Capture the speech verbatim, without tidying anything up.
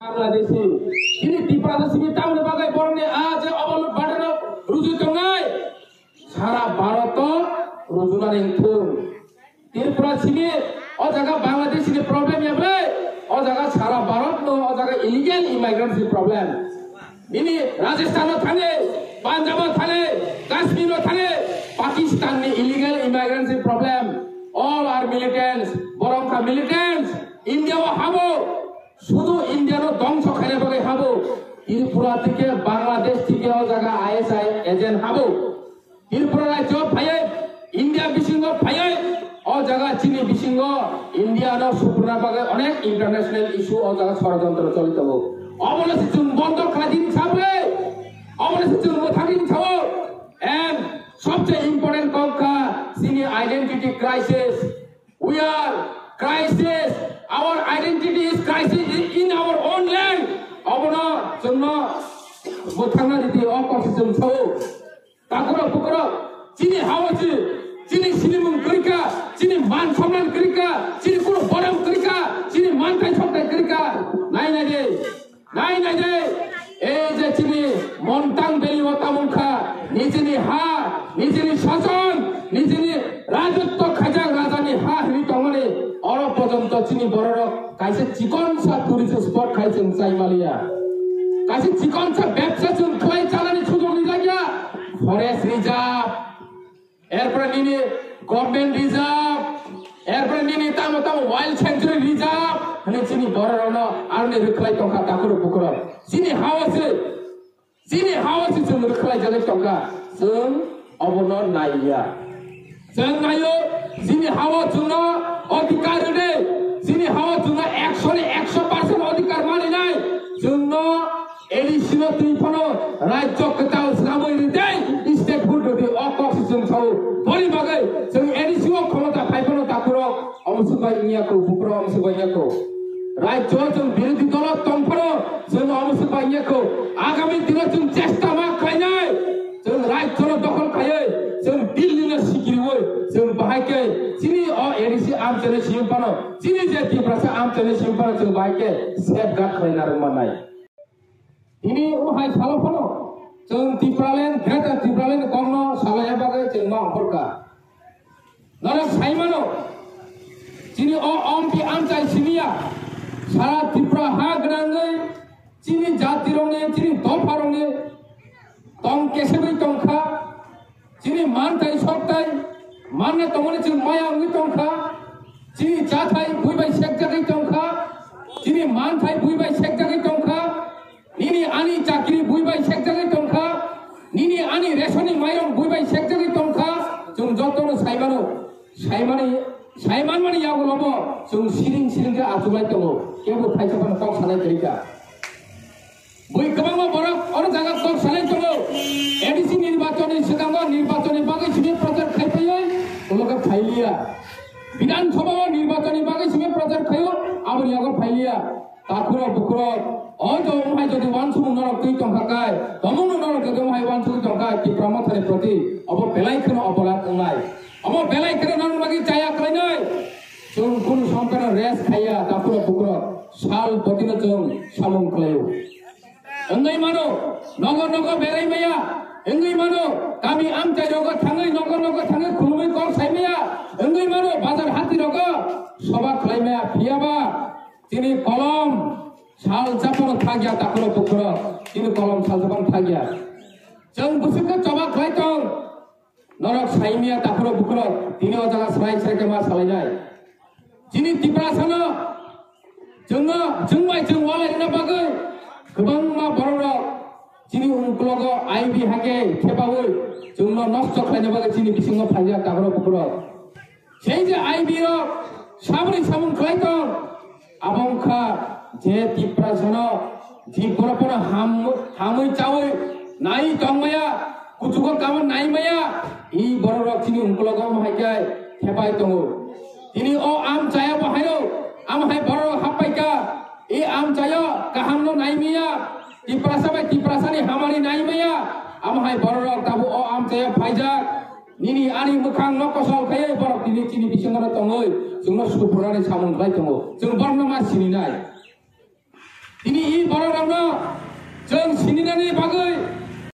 Bangladeshi. Chini Tiprasa simi tamni bagwi borokni a je obolot badarok rujui tongnai. Sara Bharat o rujuna ringthung. Tripura simi o jaga Bangladeshi ni problem ya bre. O jaga sara Bharat no o jaga illegal immigrants ni problem. Bini Rajasthan o thani, Punjab o thani, Kashmir o thani, Pakistan ni illegal immigrants ni problem. All are militants, borok kha militants, India o habo, sudu India no dongso khaina bagwi habo. Tripura thike, Bangladesh thike o jaga I S I agent habo. Tripura rajyo phaiwi, India bisingo phaiwi, o jaga chini bisingo India no supruna bagwi onek international issue o jaga sorojontro choli tongo. Obono se chwng bondo khlai din sabre, obono se chwng mwthang din sao. And sobse important kok kha chini identity crisis. We are crisis. Our identity is crisis in, in our own land. Obono chwngno mwthangna ridi o kok se chwng sao. Takhurok bukhurok, chini ha o se, chini sinimung kwrwi kha, chini man somman kwrwi kha, chini kunu bodam kwrwi kha, chini manthai sokthai kwrwi kha. Nai nai de, nai nai de. Ei je chini Montang Valley o tamung kha, nijini ha, nijini sason, nijini rajotwo khaijak rajani ha hwnwi tongmani, oro porjonto chini bororok kaisa chikonsa tourist spot khai chwng chai maliya. Kaisa chikonsa bebsa chwng khlai chalani sujok rijak ya. Forest reserve, erpore nini government reserve, erpore nini tamo tamo wild sanctuary reserve hwnwi chini bororokno aroni rwkhlai tongkha takhurok bukhurok. Chini ha o se Chini ha o se chwng rwkhlai jagwi tongkha, chwng obono naiya. Chwng naio, chini ha o chwngno odhikar rwdi, chini ha o chwngno ekso ni ekso percent odhikar manwi nai, chwngno A D C no twi phano rajyo kwtal swnamwi rwdi, statehood rwdi, o kok se chwng sao. Boni bagwi chwng A D C o khomota phai phano takhurok, Omo se bai wngya kho, bukhuk omo se bai wngya kho. Rajyo chwng birodhi dolo tong phano chwng omo se bai wngya kho. Agami dino chwng chesta ma khlainai. Chwng rajyo no dokhol khaiwi, chwng Delhi no sikiriwi, chwng bahai khe chini o A D C amchaini simi phano, chini je Tiprasa amchaini simi phano chwng bahai khe safeguard khlai narwk mannai. Tini o hai salo phano chwng Tipraland, Greater Tipraland kokno salaiya bagwi chwng ma ongkhorkha. Norok saimano, chini o ompi amchai simiya, sara Tripura ha gwnangwi chini jatirokni, chini dopharokni tong kesegwi tongkha. Chini manthai sokthai manna tongmani chwng maya wngwi tongkha. Chini chathai bui bai sekjagwi tongkha. Chini manthai bui bai sekjagwi tongkha. Nini ani chakri bui bai sekjagwi tongkha. Nini ani reshoni mairong bui bai sekjagwi tongkha. Chwng jotono saimano, saimani, saimanmani yagulobo chwng siring siring khe achuklai tongo. Kebo thaisa phano kok sanai kwrwi kha. Bui kwbangma borok oro jaga kok salai tongo. A D C nirbachonni swkango nirbachonni bagwi simi prochar khai phaiwi ulo khe phailiya. Bidhan Sabha o nirbachonni bagwi simi prochar khaio, aboni yago phailiya. Takhurok bukhurok, o jo wng hai jodi uansukmung norok twi tongkha kai, tomungno norok jodi wng hai uansugwi tongkha Tipra Mothani proti, obo belai kheno oporadh wngnai. Obo belai kheno norok bagwi chaya khlainai. Chwng kunu sompeno rest khaiya, takhurok bukhurok, sal botino chwng samung khlaio. Wngwi mano, nogo nogo berai maya, wngwi mano, kami amchai rogo thangwi, nogo nogo thangwi khulumwi kok sai maya, wngwi mano, bazar hati rogo soba khlai maya, phiyaba chini kolom sal chapano thakya, takhurok bukhurok, chini kolom sal chapano thakya. Chwng bwswk khe choba khlai tong. Norok saimya takhurok bukhurok tini o jaga srai srai khe ma salainai. Chini Tiprasano chwngno, chwng bai chwng walai rwna bagwi kwbangma bororok chini ungklogo I B hake thepaui chwngno nosto khlaina bagwi chini bisingo phaijak takhurok bukhurok. Sei je I B rok saboni samung khlai tong, abo wngkha je Tiprasano, je borok bono ham-, hamwi chawi nai tongmaya, kuchugo kamo naimaya, i bororok chini ungklogo omo hai khe thepai tongo. Tini o amchaya bo haino, amo hai bororok happai kha, i amchayo kahamno naimaya, Tiprasa bai Tiprasani hamari naimaya, amo hai bororok tabuk o amchayo phaijak. Nini ani mwkhang no kosol khaiwi borok tini chini bisingo no tongwi chwngno suprunani samung khlai tongo. Chwng borokno ma sininai. Tini i borok rokno chwng sininani bagwi